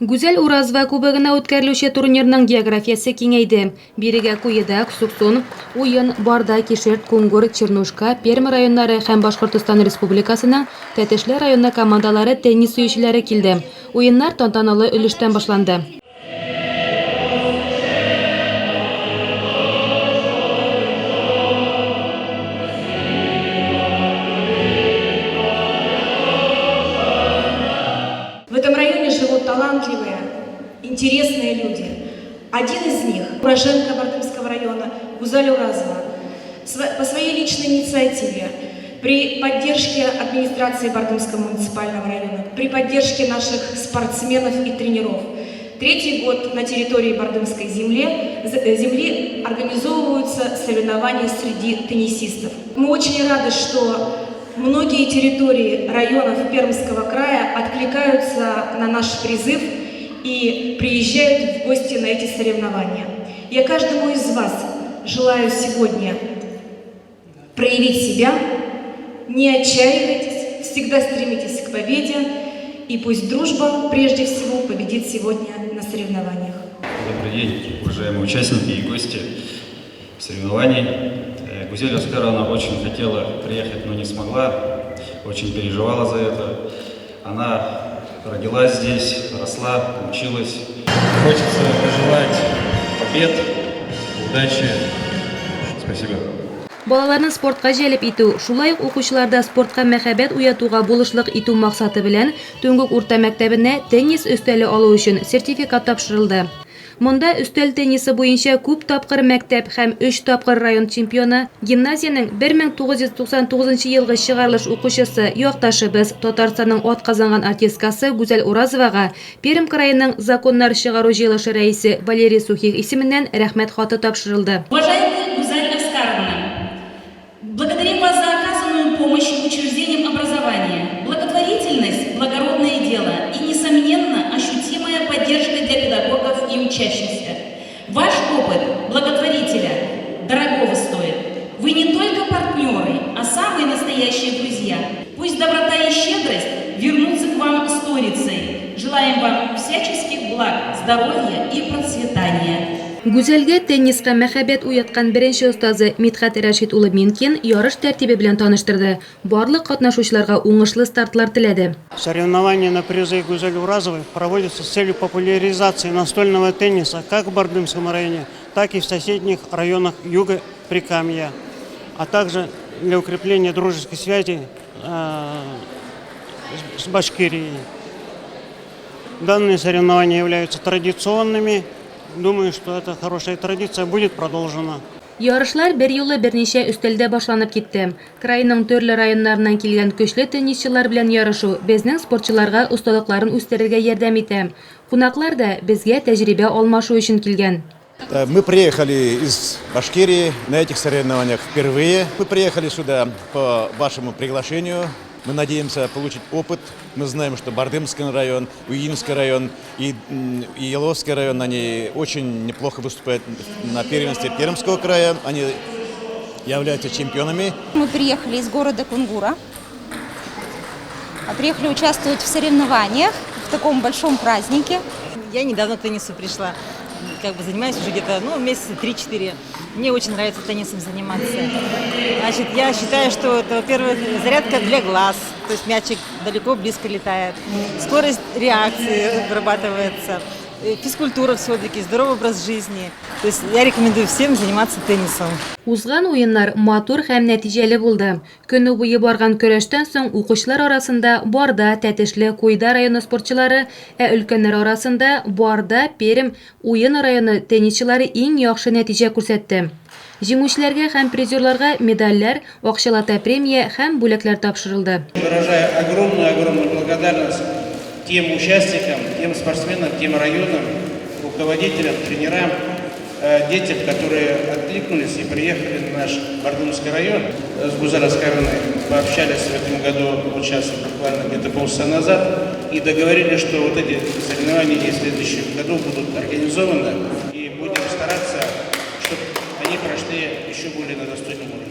Гүзәл Уразова кубогына үткәрелүче турнирның географиясе киңәйде. Бирегә Куедак, Суксун, Уен, Барда, Кишерт, Кунгур, Чернушка, Пермь районнары һәм Башкортостан Республикасының Тәтешле районы командалары теннис сөючеләре килде. Уеннар тантаналы өлештән башланды. В этом районе живут талантливые, интересные люди. Один из них, уроженка Бардымского района Гузаль Уразова, по своей личной инициативе, при поддержке администрации Бардымского муниципального района, при поддержке наших спортсменов и тренеров, третий год на территории Бардымской земли организовываются соревнования среди теннисистов. Мы очень рады, что многие территории районов Пермского края откликаются на наш призыв и приезжают в гости на эти соревнования. Я каждому из вас желаю сегодня проявить себя, не отчаивайтесь, всегда стремитесь к победе, и пусть дружба прежде всего победит сегодня на соревнованиях. Добрый день, уважаемые участники и гости соревнований. Гузель Аскаровна очень хотела приехать, но не смогла, очень переживала за это. Она родилась здесь, росла, училась. Хочется пожелать побед, удачи. Спасибо. Балаларны спортка җәлеп итү, шулай ук укучыларда спортка мәхәббәт уятуга булышлык итү максаты белән Түңгүк урта мәктәбенә теннис өстәле алу өчен сертификат тапшырылды. Монда өстәл теннисы буенча күп тапкыр мәктәп һәм өч тапкыр район чемпионы, гимназиянең 1999 елгы чыгарылыш укучысы, якташыбыз, Татарстанның атказанган артисткасы Гүзәл Уразовага Пермь краеның Законнар чыгару җыелышы рәисе Валерий Сухих исеменнән Рәхмәт хаты тапшырылды. Уважаемая Гузаль Аскаровна, благодарим вас за оказанную помощь учреждениям образования. Благотворительность – благородное дело и, несомненно, ощутимая поддержка для педагогов и учащихся. Ваш опыт благотворителя дорогого стоит. Вы не только партнеры, а самые настоящие друзья. Пусть доброта и щедрость вернутся к вам сторицей. Желаем вам всяческих благ, здоровья и процветания. Гүзәлгә тенниска мәхәббәт уяткан беренче остазы Мидхәт Рәшит улы Минкин ярыш тәртибе белән таныштырды, барлык катнашучыларга уңышлы стартлар теләде. Соревнования на призы Гузели Уразовой проводятся с целью популяризации настольного тенниса как в Бардымском районе, так и в соседних районах Юга Прикамья, а также для укрепления дружеской связи с Башкирией. Данные соревнования являются традиционными. Думаю, что эта хорошая традиция будет продолжена. Ярышлар берьюлы берничә өстәлдә башланып китте. Крайның төрле районнарыннан килгән көчле теннисчылар белән ярышу безнең спортчыларга осталыкларын үстерергә ярдәм итә. Кунаклар да безгә тәҗрибә алмашу өчен килгән. Мы приехали из Башкирии на этих соревнованиях впервые. Мы приехали сюда по вашему приглашению. Мы надеемся получить опыт. Мы знаем, что Бардымский район, Уинский район и Еловский район, они очень неплохо выступают на первенстве Пермского края. Они являются чемпионами. Мы приехали из города Кунгура. Приехали участвовать в соревнованиях, в таком большом празднике. Я недавно к теннису пришла. Как бы занимаюсь уже где-то, ну, месяца 3-4. Мне очень нравится теннисом заниматься. Значит, я считаю, что это, во-первых, зарядка для глаз, то есть мячик далеко, близко летает, скорость реакции вырабатывается, физкультура все-таки, здоровый образ жизни. То есть я рекомендую всем заниматься теннисом. Узган уеннар матур һәм нәтиҗәле булды. Көне буе барган көрәштән соң укучылар арасында Барда, Тәтешле, Куйда районы спортчылары, ә өлкәннәр арасында Барда, Пермь, Уен районы теннисчылары иң яхшы нәтиҗә күрсәтте. Җиңүчеләргә һәм призерларга медальләр, акчалата премия һәм бүләкләр тапшырылды. Выражаю огромную-огромную благодарность тем участникам, тем спортсменам, тем районам, руководителям, тренерам, детям, которые откликнулись и приехали на наш Бардымский район. С Гузаль Аскаровной пообщались в этом году, вот сейчас буквально где-то полчаса назад, и договорились, что вот эти соревнования и в следующем году будут организованы, и будем стараться, чтобы они прошли еще более на достойном уровне.